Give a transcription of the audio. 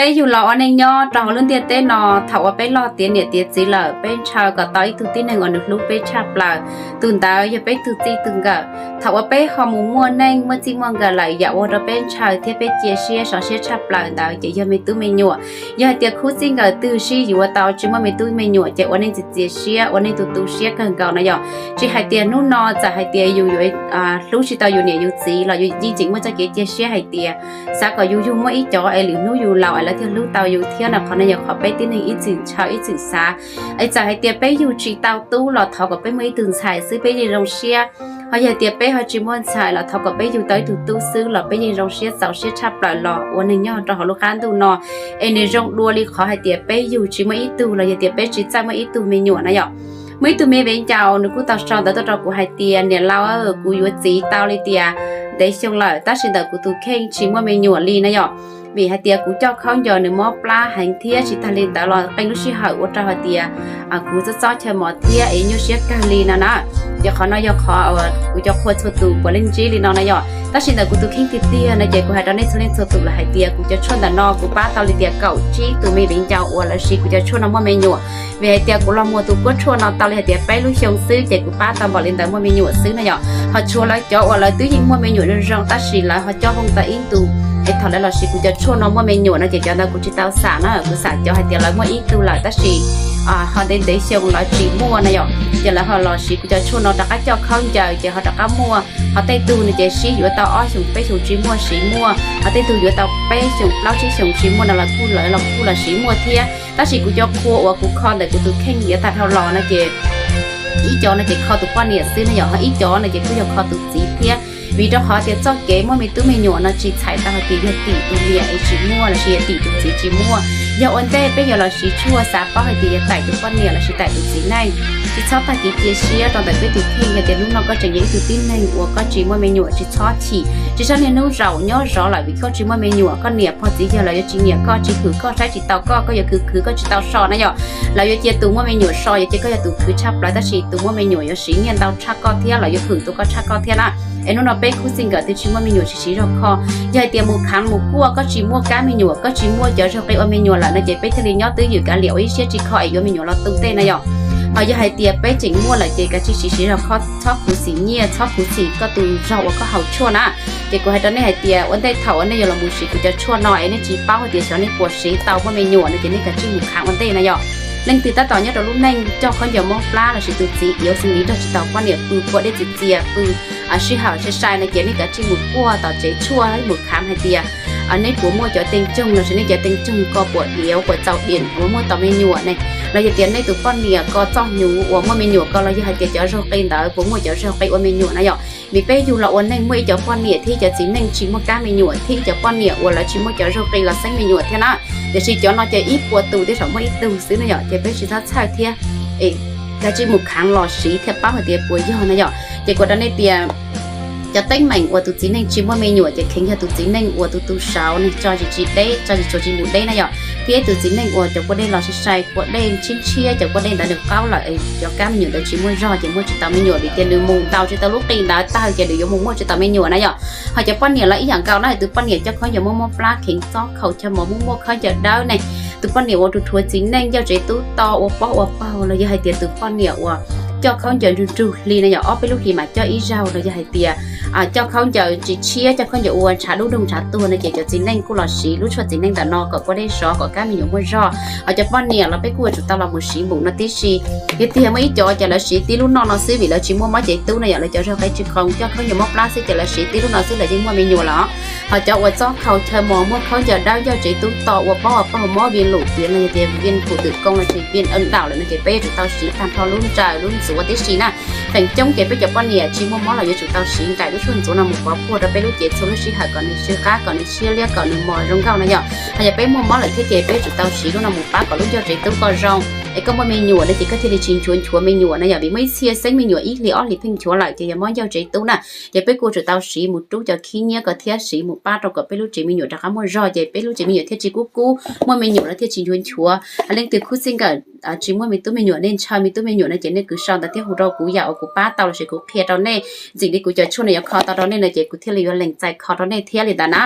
Peb yug los ua neej nyob rau hauv lub ntiaj teb no, thaum uas peb loj tiav niam tiav txiv lawm, peb ntshaw kom tau ib tug tib neeg uas nws hlub peb tshaj plaws. Tus ntawd yog peb tug txij tug nkawm. Thaum uas peb ho mus muaj neej muaj txij muaj nkawm lawm, yam ua rau peb ntshaw thiab peb cia siab sov siab tshaj plaws ntawd ces yog me tub me nyuam. Yog hais tias khub txij nkawm twg sib yuav tau tsis muaj me tub me nyuam ces ua neej txias txias siab, ua neej tu tu siab kawg nkaus no yom. Tsis hais tias hnub no txawm hais tias yus yuav hlub tsis tau yus niam yus txiv los yus yeej tseem muaj txoj kev cia siab hais tias xav kom yus yug muaj ib cov es lwm hnub yus laus es lawv thiaj hlub tau yus thiab no. Qhov no yog qhov peb tib neeg ib txwm ntshaw ib txwm xav. Es txawm hais tias peb yug tsis tau tub los thov kom peb muaj ib tug ntxhais xwb peb yeej zoo siab. Ho yog hais tias peb ho tsis muaj ntxhais los thov kom peb yug tau ib tug tub xwb los peb yeej zoo siab txaus siab tshaj plaws los ua neeg nyob rau hauv lub qab ntuj no. Es nws zoo dua li qhov hais tias peb yug tsis muaj ib tug los yog tias peb tsis txawj muaj ib tug me nyuam na yom. Muaj ib tug me viv ncaus nws kuj tau sau ntawv tuaj rau kuv hais tias, niam laus, kuv yuav txiv tau li tias ntev xyoo lawm tab sis ntawm kuv tus kheej tsis muaj me nyuam li na yom. Vim hais tias kuv coj khaub ncaws nws mob plab heev thiab tsis tag li ntawd los qee lub sij hawm ua rau hais tias kuv txob txob chaw mos thiab es nyuaj siab kawg li no na. Ces qhov no yog qhov kuv cov qhua txhua tus puav leej ntsib li no na yom. Tab sis ntawm kuv tus kheej tiag tiag no ces kuv hais rau nej txhua leej txhua tus lawm hais tias kuv cov tshuaj ntawm no kuv pab tau li tias kaum tsib tus me viv ncaus uas lawv siv kuv cov tshuaj no muaj me nyuam. Vim hais tias kuv los muag tus kuab tshuaj no tau li hais tias peb lub xyoo xwb ces kuv pab tau npaum li ntawd muaj me nyuam xwb na yom. Ho tshuav lawv cov uas lawv twb yeej muaj me nyuam zoo zoo tab sis lawv ho coj hoo tau ib ntus, es thaum lawv los siv kuv cov tshuaj no muaj me nyuam no ces cov ntawd kuv tsis tau xam na, kuv xam cov hais tias lawv muaj ib tug lawm tab sis ho ntev ntev xyoo lawv tsis muaj na yom. Ces lawv ho los siv kuv cov tshuaj no rov qab coj khaub ncaws ces ho rov qab muaj. Ho tej tug no ces sib yuav tau ob xyoos peb xyoos tsis muaj siv muaj, ho tej tug yuav tau peb xyoos plaub tsib xyoos tsis muaj no los kuj lawv los kuj los siv muaj thiab. Tab sis kuv cov qhua uas kuv kho ntawm kuv tus kheej yav tag dhau los no ces ib cov no ces kho tus poj niam xwb na yom, ho ib cov no ces kuj yog kho tus txiv thiab. Vim rau qhov tias txoj kev muaj me tub me nyuam no tsis txhais tau hais tias yog tim tus niam es tsis muaj lossis yog tim tus txiv tsis muaj. Yog ua ntej peb yuav los siv tshuaj xav paub hais tias yog taim tus poj niam lossis taim tus txiv neej, tsis txhob tag kev cia siab rau ntawm peb tus kheej. Yog tias hnub no koj tseem yog ib tug tib neeg uas koj tsis muaj me nyuam tsis txhob chim, tsis txhob niaj hnub zaum nyob zov lawm vim koj tsis muaj me nyuam, koj niam pog txiv yawg lawv yuav tsis nyiam koj, tsis khwv koj, saib tsis taus koj, koj yuav khwv khwv koj tsis tau so na yom. Lawv yuav cia tus muaj me nyuam so, yuav cia koj yog tus khwv tshaj plaws tab sis tus muaj me nyuam yuav siv nyiaj ntau tshaj koj thiab lawv yuav hwm tus koj tshaj koj thiab na. Es hnub no peb khub txij nkawm twb tsis muaj me nyuam tsis siv zog kho. Yog hais tias mus khav mus kuaj koj tsis muaj kab me nyuam, koj tsis muaj cov zog qi ua me nyuam lawm no ces peb thiaj li nyob twj ywm kav liam ua ib siab tsis kho es yuav me nyuam los tu tej na yom. Ho yog hais tias peb tseem muaj lawm ces kav tsij siv siv zog kho, txhob khuv xim nyiaj, txhob khuv xim koj tus zog uas koj haus tshuaj na. Ces kuv hais rau nej hais tias ua ntej thaum uas nej yuav los mus siv kuv cov tshuaj no es nej tsis paub hais tias xyov nej puas siv tau muaj me nyuam no ces nej kav tsij mus khav ua ntej na yom. Leej twg tab tom nyob rau lub neej coj khaub ncaws mob plab lossis tus txiv iab xeeb li nrog tsis tau poj niam pw qua dej txias txias pw sij hawm sai sai no ces nej kav tsij mus kuaj tom tsev tshuaj mus khav hais tias nej puas muaj cov teej tsoog lossis nej cov teej tsoog ko puas iab puas txaus diam uas muaj tau me nyuam ne, los yog tias nej tus poj niam ko txoj hnyuv uas muaj me nyuam ko los yog hais tias cov zog qi ntawd puas muaj cov zog qi ua me nyuam na yom. Vim peb yug los ua neej muaj ib cov poj niam thiab cov txiv neej tsis muaj kab me nyuam thiab ib cov poj niam uas lawv tsis muaj cov zog qi los xeeb me nyuam thiab na. Tiam sis cov no ces ib puas tus tej zaum muaj ib tug xwb na yom, ces peb tsis txhob txhawj thiab. Kav tsij mus khav los siv thiaj paub hais tias puas yog na yom. Ces kuv rau nej tias cov teeb meem uas tus txiv neej tsis muaj me nyuam ces kheev yog tus txiv neej uas tus tu saud ne tso tsis tsis deb, tso tsis tsuas tsis mus deb na yom. Thiab tus txiv neej uas cov qua dej los sai sai, qua dej ntshiab ntshiab, cov qua dej ntawd nws qaub lawm, cov kab me nyuam ntawd tsis muaj zog ces muaj tsis tau me nyuam vim tias nws mus ntaus tsis tau lub qi ntawd tag ces nws yuav mus muaj tsis tau me nyuam na yom. Ho cov poj niam los ib yam nkaus na, tus poj niam coj khaub ncaws mob mob plab kheev txob khaus chaw mos muaj muaj khaub ncaws dawb ne, tus poj niam uas rhuav txiv neej ncauj tsev tub to ua pob ua paug los yog hais tias tus poj niam uas coj khaub ncaws nrug nrug hli na yom, ob peb lub hlis mas coj ib zaug los yog hais tias coj khaub ncaws tsis tshiab, coj khaub ncaws ua ntshav dub doog ntshav tuag no ces cov txiv neej kuj los siv lub tshuaj txiv neej ntawm no kom qua dej sov kom kab me nyuam muaj zog. Ho cov poj niam los peb kuj yuav tsum tau los mus siv npaum no tib si. Yog tiag muaj ib cov ces lawv siv tib lub no no xwb vim lawv tsis muaj mob cev tub no yom, lawv cov zog qe tsis qoo coj khaub ncaws mob plab xwb ces lawv siv tib lub no xwb lawv yeej muaj me nyuam lawm. Ho cov uas txob khaus chaw mos muaj khaub ncaws dawb ncauj tsev tub to ua pob ua paug mob viêm lũ tuyến los yog tias viêm phủ tử cung los sis viêm âm đạo lawm no ces peb yuav tsum tau siv tag nrho lub ntsaws lub ntxuav tib si na. Feem coob ces peb cov poj niam tsis muaj mob los yuav tsum tau siv nraim lub tshuaj ntxuav no mus pov puag rau peb lub cev txhua lub sij hawm kom nws sib qab kom nws siab liab kom nws mos zoo nkauj na yom. Ho yog peb muaj mob lawm thiab ces peb yuav tsum tau siv lub no mus pab kom lub ncauj tsev tub koj zoo. Es koj muaj me nyuam no ces koj thiaj li tsis nchuav nchuav me nyuam na yom, vim muaj ib txhia xeeb me nyuam ib hlis ob hlis pheej nchuav lawm ces yog mob ncauj tsev tub na. Ces peb kuj tsum tau siv mus rub cov khib nyiab ko thiab siv mus pab rau kom peb lub tsev me nyuam rov qab muaj zog ces peb lub tsev me nyuam thiaj tsis kub kub, muaj me nyuam los thiaj tsis nchuav nchuav. Leej twg khub txij nkawm tsis muaj me tub me nyuam nej ntshaw me tub me nyuam no ces nej kwv sau ntawv thiab hu rau kuv yam uas kuv pab tau lossis kuv qhia rau nej, ntxim li kuv cov tshuaj no yuav kho tau rau nej no ces kuv thiaj li yuav lees txais kho rau nej thiab li ntawd na.